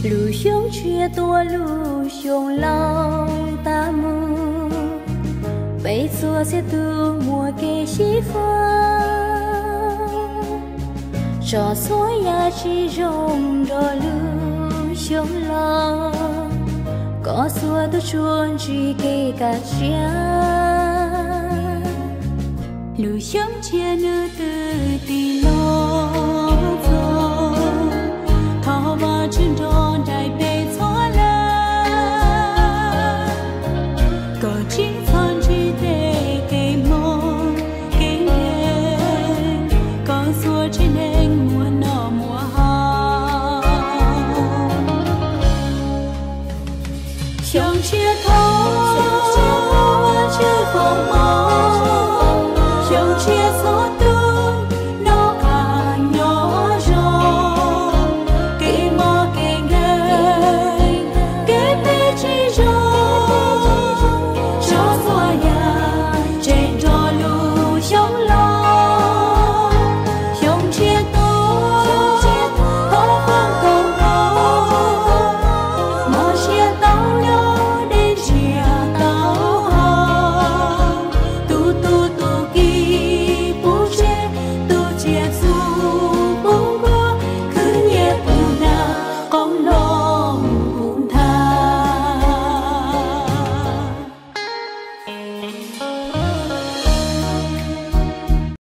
Lub xyoo tshiab tuaj lub xyoo laus tag mus, peb txhua txhia tus muaj kev xyiv fab, tso txhua yam tsis zoo nrog lub xyoo laus, kom txhua tus tsuas ntsib kev kaj siab. Lub xyoo tshiab nws twb tig